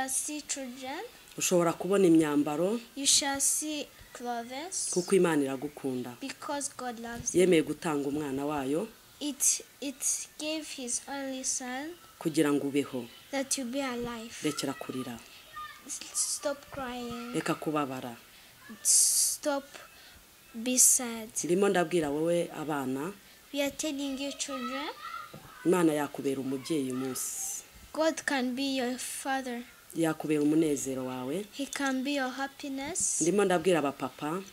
see children. Ushobora kubona imyambaro. You shall see clothes. Kuko Imana iragukunda. Because God loves you. Yemeye gutanga umwana wayo It gave his only son kugira ngo ubeho. That you be alive. Rekera kurira. Stop crying. Reka kubabara. Stop be sad. Ndimo ndabwira wowe abana. We are telling you, children, Imana yakubera umubyeyi uyu munsi. God can be your father. Yakubera umunezero wawe. He can be your happiness. Ndimo ndabwira abapapa.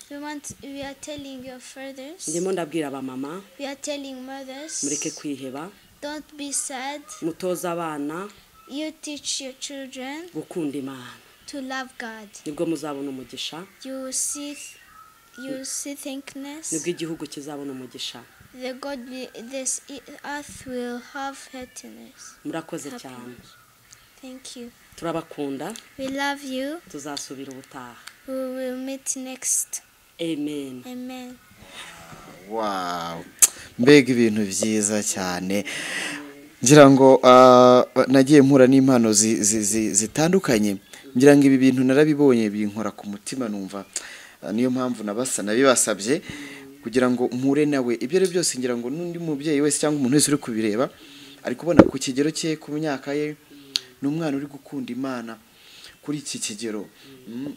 We are telling your fathers. Ndimo ndabwira abamama. We are telling mothers. Mureke kwiheba. Don't be sad. Mutoze abana You teach your children gukunda Imana. To love God. Nibwo muzabona umugisha. You will see thankness. Nibwo igihugu kizabona umugisha. The God this earth will have happiness. Murakoze cyane. Happiness. Thank you. Turabakunda. We love you. Tuzasubira ubutaha. We will meet next. Amen. Amen. Wow, mbega ibintu byiza cyane! Ngira ngo nagiye mpura n'impano zitandukanye. Ngira ngo ibi bintu narabibonye binkora ku mutima, numva niyo mpamvu nabasa nabibasabye kugira ngo mpure nawe. Ibyo ari byo byose, ngira ngo n'undi mubyeyi wese cyangwa umuntu wese uri kubireba ari kubona ku kigero cye, ku myaka ye, ni umwana uri gukunda Imana kuri iki kigero.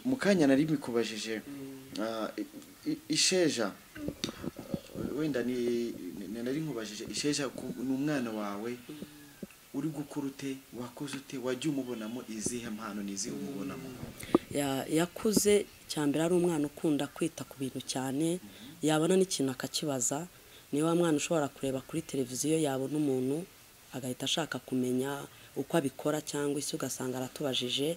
Mu kanya nari mbikubajije, Isheja, wenda ni nari nkubajije Isheja, ni umwana wawe uri gukura ute, wakoze ute, wajya umubonamo izihe mpano, ni izihe umubonamo? Yakuze cyambere ari umwana ukunda kwita ku bintu cyane, yabona n'ikintu akakibaza. Niwe wa mwana ushobora kureba kuri televiziyo, yabona umuntu agahita ashaka kumenya uko abikora, cyangwa se ugasanga aratubajije.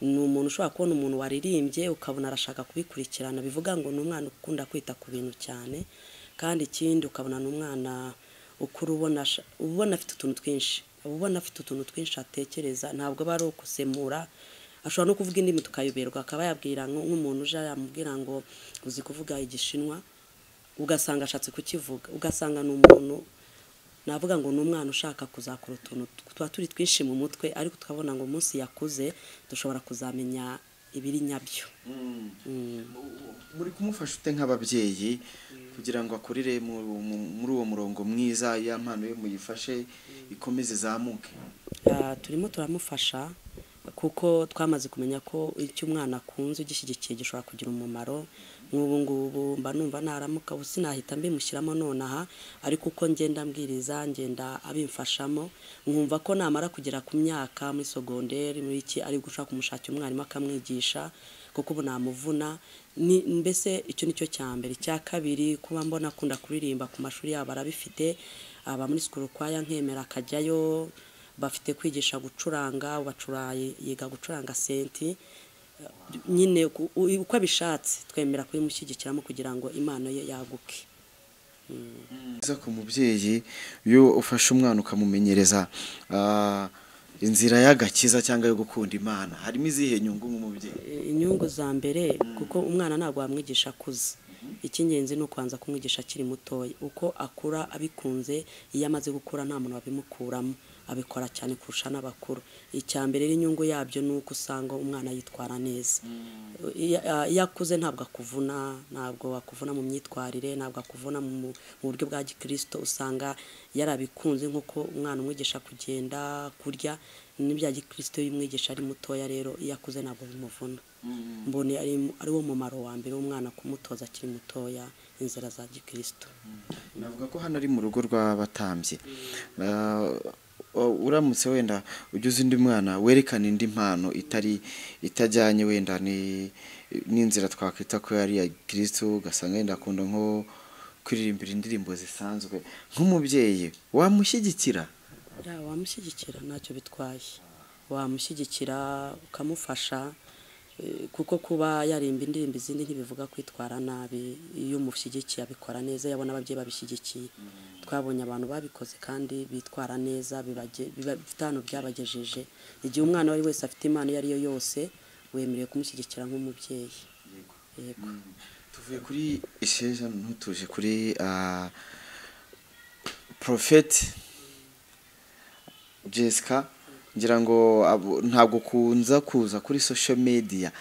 Ni umuntu ushobora kubona umuntu waririmbye, ukabona arashaka kubikurikirana. Bivuga ngo ni umwana ukunda kwita ku bintu cyane. Kandi ikindi, ukabona ni umwana ukura ubona afite utuntu twinshi. Ubona afite utuntu twinshi atekereza, ntabwo aba ari ukusemura, ashobora no kuvuga indimi tukayoberwa, akaba yabwira nk'umuntu uje yamubwira ngo uzi kuvuga Igishinwa, ugasanga ashatse kukivuga, ugasanga ni umuntu navuga ngo ni umwana ushaka kuzakora utuntu tuba turi twinshi mu mutwe, ariko tukabona ngo umunsi yakuze dushobora kuzamenya ibiri nyabyo. Muri kumufasha ute nk'ababyeyi kugira ngo akurire muri uwo murongo mwiza, ya mpano ye muyifashe ikomeze izamuke? Turimo turamufasha kuko twamaze kumenya ko icyo umwana akunze ugishyigikiye gishobora kugira umumaro. Nk'ubu ngubu mba numva naramuka ubu sinahita mbimushyiramo nonaha, ariko uko ngenda mbwiriza ngenda abimfashamo, nkumva ko namara kugera ku myaka muri sogonderi muri iki ari gushaka kumushakira umwarimu akamwigisha, kuko ubu namuvuna. Ni mbese icyo nicyo cya mbere. Icya kabiri, kuba mbona akunda kuririmba ku mashuri yabo arabifite, aba muri school choir nkemera akajyayo, bafite kwigisha gucuranga, bacura yiga gucuranga senti nyine uko abishatse, twemera kubimushyigikiramo kugira ngo impano ye yaguke. Nziza ku mubyeyi iyo ufashe umwana ukamumenyereza inzira y'agakiza cyangwa yo gukunda Imana, harimo izihe nyungu nk'umubyeyi? Inyungu za mbere, kuko umwana ntabwo wamwigisha akuze, icy'ingenzi ni ukubanza kumwigisha akiri mutoya, uko akura abikunze, iyo amaze gukura nta muntu wabimukuramo, abikora cyane kurusha n'abakuru. Icya mbere rero inyungu yabyo ni uko usanga umwana yitwara neza. Iyo akuze ntabwo akuvuna, ntabwo akuvuna mu myitwarire, ntabwo akuvuna mu buryo bwa gikristo, usanga yarabikunze nk'uko umwana umwigisha kugenda, kurya, n'ibya gikristo iyo umwigisha ari mutoya rero iyo akuze ntabwo bimuvuna. Mbone ari wo mumaro wa mbere w'umwana kumutoza akiri mutoya inzira za gikristo. Navuga ko hano ari mu rugo rw'abatambyi. Uramutse wenda ugize undi mwana werekana indi mpano itari itajyanye wenda n'inzira twakwita ko yari iya Kristo, ugasanga wenda akunda nko kuririmbira indirimbo zisanzwe, nk'umubyeyi wamushyigikira? Ya, wamushyigikira ntacyo bitwaye, wamushyigikira ukamufasha, kuko kuba yarimba indirimbo izindi ntibivuga kwitwara nabi. Iyo umushyigikiye abikora neza, yabona ababyeyi babishyigikiye. Twabonye abantu babikoze kandi bitwara neza, bifite ahantu byabagejeje. Igihe umwana uwo ari wese afite impano iyo ari yo yose, wemerewe kumushyigikira nk'umubyeyi. Yego. Tuvuye kuri Isheja ntutuje kuri Prophet Jessica, ngira ngo ntabwo kunza kuza kuri social media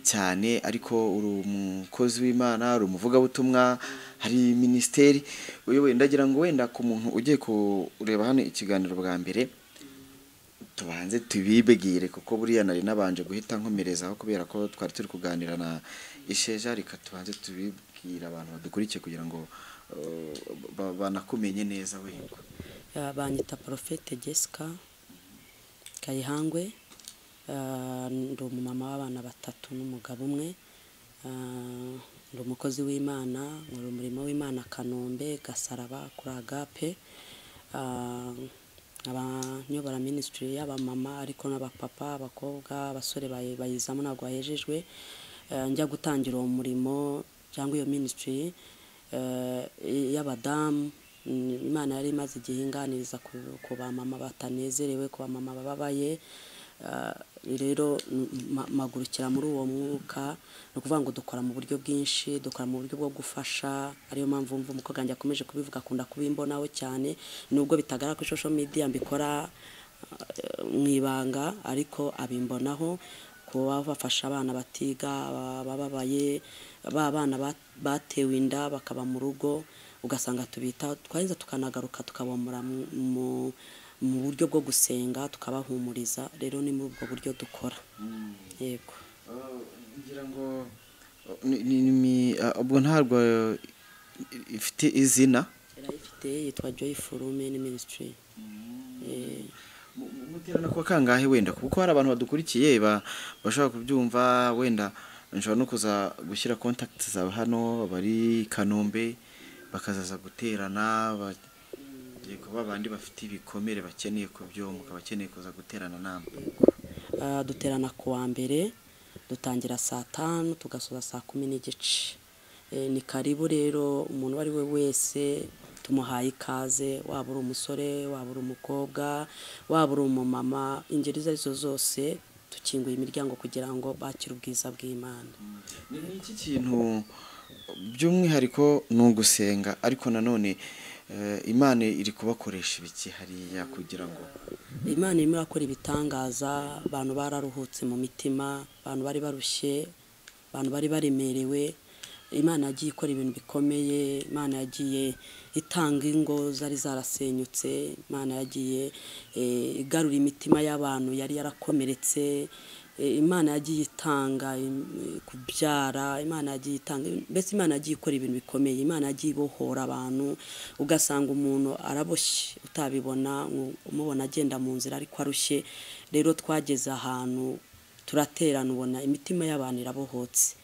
cyane, ariko uri umukozi w'Imana, uri umuvugabutumwa, hari ministeri uyoboye. Ndagira ngo wenda ku muntu ugiye kureba hano ikiganiro bwa mbere tubanze tubibwire, kuko buriya nari nabanje guhita nkomerezaho kubera ko twari turi kuganira na Isheja. Reka tubanze tubibwire abantu badukurikiye kugira ngo banakumenye neza wenda. Banyita Prophet Jessica Kayihangwe, ndi umumama w'abana batatu n'umugabo umwe, ndi umukozi w'Imana, nkora umurimo w'Imana Kanombe Gasaraba kuri Agape, abanyobora ministry y'abamama ariko n'abapapa, abakobwa, abasore bayizamo ntabwo bahejejwe. Njya gutangira uwo murimo cyangwa iyo ministry y'abadamu, Imana yari imaze igihe inganiriza ku bamama batanezerewe, ku bamama bababaye. Rero mpagurukira muri uwo mwuka. Ni ukuvuga ngo dukora mu buryo bwinshi, dukora mu buryo bwo gufasha, ariyo mpamvu mva umukobwa wanjye akomeje kubivuga, akunda kubimbonaho cyane, nubwo bitagaragara kuri social media mbikora mu ibanga, ariko abimbonaho. Kuba bafasha abana batiga, bababaye, ba bana batewe inda bakaba mu rugo, ugasanga tubita, twarangiza tukanagaruka tukabomora mu buryo bwo gusenga, tukabahumuriza. Rero ni muri ubwo buryo dukora. Yego. Ngira ngo ubwo ntabwo ifite izina? Irayifite, yitwa Joyful Women Ministry. Muterana kwa kangahe wenda, kuko hari abantu badukurikiye bashobora kubyumva, wenda nshobora no kuza gushyira contact zawe hano, bari Kanombe bakazaza guterana, yego, babandi bafite ibikomere bakeneye kubyomuka, bakeneye kuza guterana namwe. Duterana ku wa mbere, dutangira saa 5 tugasoza saa 10:15. Ni karibu rero umuntu uwo ari we wese, Tumuhaye ikaze, waba uri umusore, waba uri umukobwa, waba uri umumama, ingeri izo arizo zose dukinguye imiryango kugira ngo bakire ubwiza bw'Imana. Ni iki kintu by'umwihariko ni ugusenga, ariko nanone Imana iri kubakoresha ibiki hariya kugira ngo Imana irimo irakora ibitangaza? Abantu bararuhutse mu mitima, abantu bari barushye, abantu bari baremerewe. Imana yagiye ikora ibintu bikomeye, Imana yagiye itanga ingo zari zarasenyutse, Imana yagiye igarura imitima y'abantu yari yarakomeretse, Imana yagiye itanga kubyara, Imana yagiye itanga, mbese Imana yagiye ikora ibintu bikomeye. Imana yagiye ibohora abantu, ugasanga umuntu araboshye utabibona, umubona agenda mu nzira ariko arushye. Rero twageze ahantu turaterana, ubona imitima y'abantu irabohotse.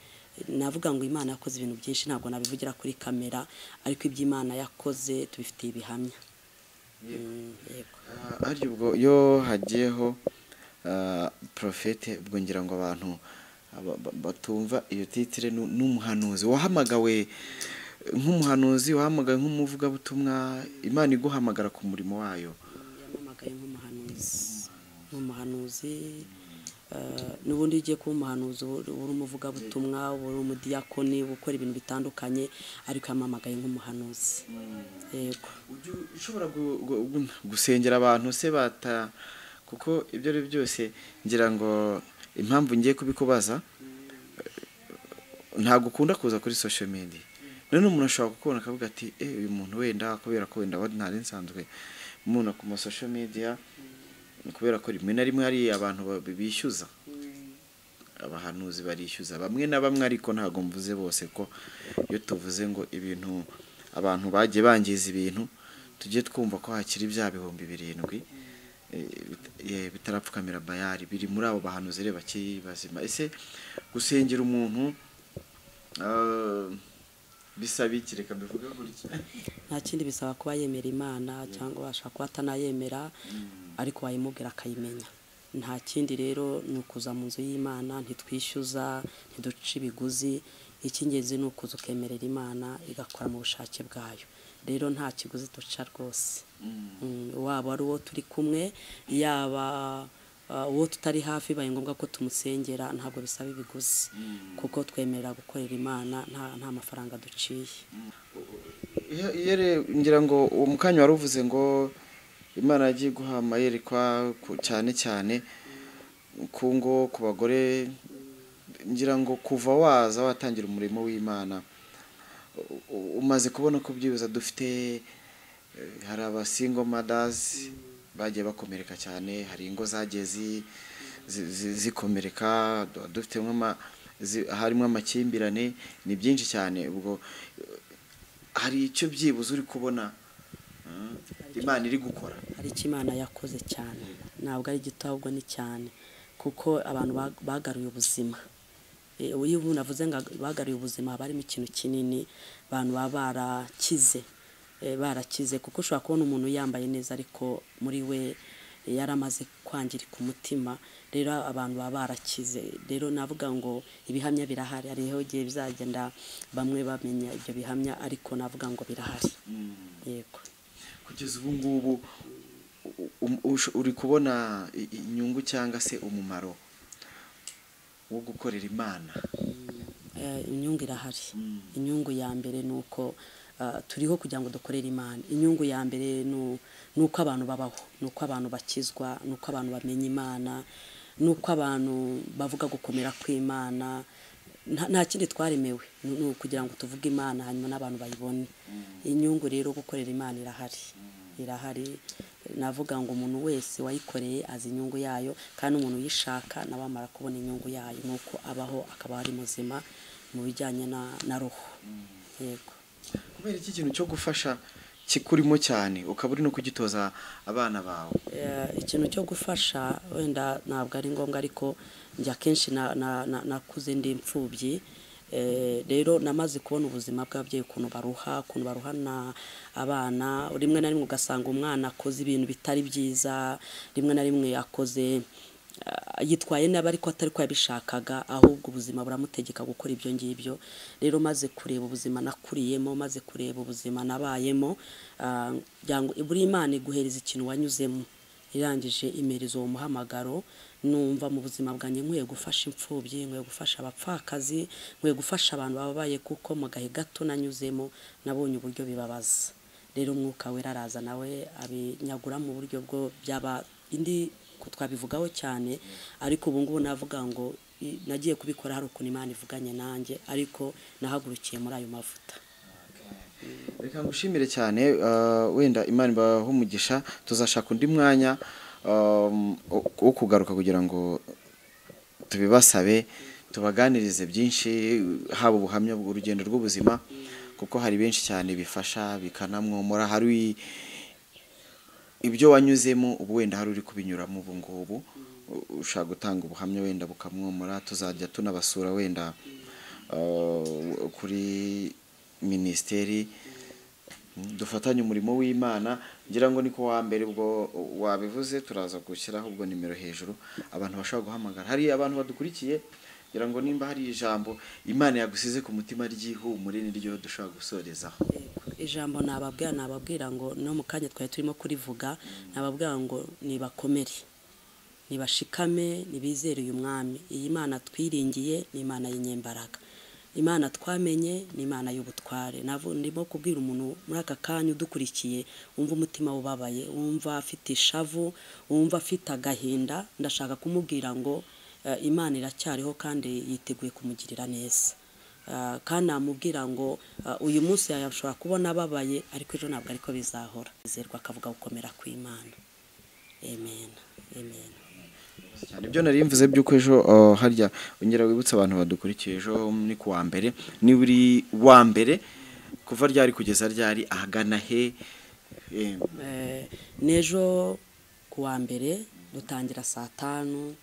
Navuga ngo Imana yakoze ibintu byinshi, ntabwo nabivugira kuri kamera, ariko ibyo Imana yakoze tubifitiye ibihamya. Yego. Harya ubwo iyo hagiyeho profete, ubwo ngira ngo abantu batumva iyo titre, n'umuhanuzi wahamagawe nk'umuhanuzi, wahamagawe nk'umuvugabutumwa, Imana iguhamagara ku murimo wayo? Yampamagaye nk'umuhanuzi. N'ubundi ugiye kuba umuhanuzi uba uri umuvugabutumwa, uba uri umudiyakoni, uba ukora ibintu bitandukanye, ariko yampamagaye nk'umuhanuzi. Yego. Ujya ushobora gusengera abantu se bata, kuko ibyo ari byose ngira ngo impamvu ngiye kubikubaza, ntabwo ukunda kuza kuri social media, none umuntu ashobora kukubona akavuga ati: "Eh, uyu muntu wenda kubera ko wenda ntari nsanzwe mubona ku ma social media," kubera ko rimwe na rimwe hari abantu bishyuza, abahanuzi barishyuza bamwe na bamwe, ariko ntabwo mvuze bose, ko iyo tuvuze ngo ibintu abantu bagiye bangiza ibintu, tujye twumva ko hakiri bya 7000 bitarapfukamira bayari biri muri abo bahanuzi rero bakiri bazima. Ese gusengera umuntu bisaba iki? Reka mbivuge gutya. Nta kindi bisaba, kuba yemera Imana, cyangwa ashobora kuba atanayemera, ariko wayimubwira akayimenya. Nta kindi rero, ni ukuza mu nzu y'Imana. Ntitwishyuza, ntiduca ibiguzi. Icy'ingenzi ni ukuza ukemerera Imana igakora mu bushake bwayo. Rero nta kiguzi duca rwose. Waba ari uwo turi kumwe, yaba uwo tutari hafi, bibaye ngombwa ko tumusengera, ntabwo bisaba ibiguzi, kuko twemerera gukorera Imana nta mafaranga duciye. Iyo ngira ngo uwo mukanya wari uvuze ngo Imana yagiye guha amayerekwa cyane cyane ku ngo, ku bagore, ngira ngo kuva waza watangira umurimo w'Imana, umaze kubona ko byibuze dufite hari aba single mothers bagiye bakomereka cyane, hari ingo zagiye zikomereka, dufite harimo amakimbirane, ni byinshi cyane. Ubwo hari icyo byibuze uri kubona Imana iri gukora? Hari icyo Imana yakoze cyane, ntabwo ari gito, ahubwo ni cyane, kuko abantu bagaruye ubuzima. Iyo umuntu avuze ngo bagaruye ubuzima, haba harimo ikintu kinini. Abantu baba barakize, barakize, kuko ushobora kubona umuntu yambaye neza ariko muri we yaramaze kwangirika umutima. Rero abantu baba barakize. Rero navuga ngo ibihamya birahari. Hariho igihe bizagenda bamwe bamenya ibyo bihamya, ariko navuga ngo birahari, yego. Kugeza ubu ngubu uri kubona inyungu cyangwa se umumaro wo gukorera Imana? Inyungu irahari. Inyungu ya mbere ni uko turiho kugira ngo dukorere Imana. Inyungu ya mbere ni uko abantu babaho, ni uko abantu bakizwa, ni uko abantu bamenya Imana, ni uko abantu bavuga gukomera kw'Imana. Nta kindi twaremewe, ni ukugira ngo tuvuge Imana, hanyuma n'abantu bayibone. Inyungu rero gukorera Imana irahari, irahari. Navuga ngo umuntu wese wayikoreye azi inyungu yayo, kandi umuntu uyishaka nawe amara kubona inyungu yayo, ni uko abaho akaba ari muzima mu bijyanye na roho, yego. Kubera iki kintu cyo gufasha kikurimo cyane, ukaba uri no kugitoza abana bawe? Ikintu cyo gufasha wenda ntabwo ari ngombwa, ariko njya akenshi nakuze ndi imfubyi. Rero namaze kubona ubuzima bw'ababyeyi, ukuntu baruha, ukuntu baruhana abana. Rimwe na rimwe ugasanga umwana akoze ibintu bitari byiza, rimwe na rimwe akoze yitwaye nabi ariko atari ko yabishakaga, ahubwo ubuzima buramutegeka gukora ibyo ngibyo. Rero maze kureba ubuzima nakuriyemo, maze kureba ubuzima nabayemo, buri Imana iguhereza ikintu wanyuzemo, irangije imereza uwo muhamagaro. Numva mu buzima bwanjye nkwiye gufasha imfubyi, nkwiye gufasha abapfakazi, nkwiye gufasha abantu bababaye, kuko mu gahe gato nanyuzemo nabonye uburyo bibabaza. Rero Umwuka Wera araza nawe abinyagura mu buryo bwo byaba indi twabivugaho cyane, ariko ubu ngubu navuga ngo nagiye kubikora hari ukuntu Imana ivuganye nanjye, ariko nahagurukiye muri ayo mavuta. Reka ngushimire cyane, wenda Imana ibahe umugisha, tuzashaka undi mwanya wo kugaruka kugira ngo tubibasabe, tubaganirize byinshi, haba ubuhamya bw'urugendo rw'ubuzima, kuko hari benshi cyane bifasha bikanamwomora. Hari ibyo wanyuzemo ubu wenda hari uri kubinyuramo ubu ngubu ushaka gutanga ubuhamya wenda bukamwomora. Tuzajya tunabasura wenda kuri minisiteri, dufatanye umurimo w'Imana. Ngira ngo niko wa mbere ubwo wabivuze, turaza gushyiraho ubwo nimero hejuru abantu bashobora guhamagara. Hari abantu badukurikiye, ngira ngo nimba hari ijambo Imana yagusize ku mutima ry'ihumure niryo dushobora gusorezaho. Ijambo nababwira ngo no mu kanya twari turimo kurivuga, nababwira ngo nibakomere, nibashikame, nibizere uyu mwami. Iyi Imana twiringiye ni Imana y'inyembaraga, Imana twamenye ni Imana y'ubutware. Ndimo kubwira umuntu muri aka kanya udukurikiye, wumva umutima ubabaye, wumva afite ishavu, wumva afite agahinda, ndashaka kumubwira ngo Imana iracyariho kandi yiteguye kumugirira neza. Kandi namubwira ngo uyu munsi yashobora kubona ababaye, ariko ejo ntabwo ariko bizahora. Izerwa akavuga gukomera kw'Imana. Amen. Amen. Cyane ibyo nari mvuze by'uko ejo harya ongera wibutse abantu badukurikiye, ejo ni ku wa mbere, ni buri wa mbere kuva ryari kugeza ryari, ahagana he? N'ejo ku wa mbere dutangira saa 5,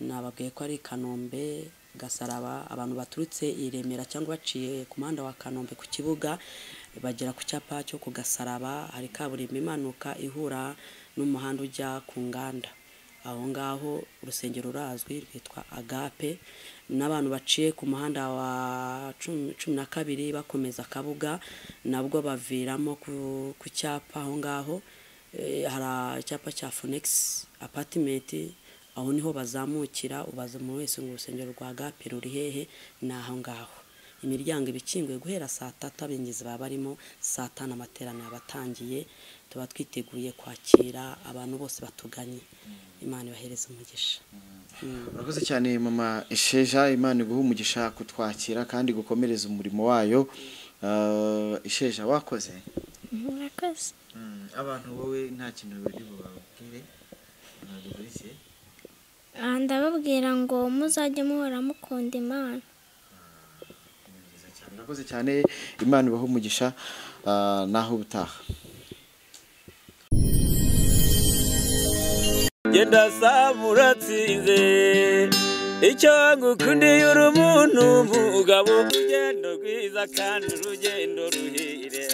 nababwiye ko ari Kanombe Gasaraba. Abantu baturutse i Remera cyangwa baciye ku muhanda wa Kanombe ku kibuga bagera ku cyapa cyo ku Gasaraba, hari kaburimbo imanuka ihura n'umuhanda ujya ku nganda. Aho ngaho urusengero rurazwi rwitwa Agape. N'abantu baciye ku muhanda wa 12 bakomeza Kabuga nabwo baviramo ku cyapa aho ngaho, hari icyapa cya Phoenix apartment, aho niho bazamukira. Ubaza umuntu wese ngo urusengero rwa Agape ruri hehe, ni aho ngaho. Imiryango ibikinguye guhera saa 3, abinjizi baba barimo, saa 5 amateraniro abatangiye. Tuba twiteguye kwakira abantu bose batuganye. Imana ibahereze umugisha. Urakoze cyane mama Isheja, Imana iguhe umugisha kutwakira kandi gukomereza umurimo wayo. Isheja wakoze? Murakoze. Abantu wowe nta kintu bari bubabwire badukurikiye? Ndababwira ngo muzajye muhora mukunda Imana. Murakoze cyane, Imana ibahe umugisha, naho ubutaha. Genda samuratsinze icyo ngukundiye uri umuntu mugabo, urugendo rwiza kandi urugendo ruhire.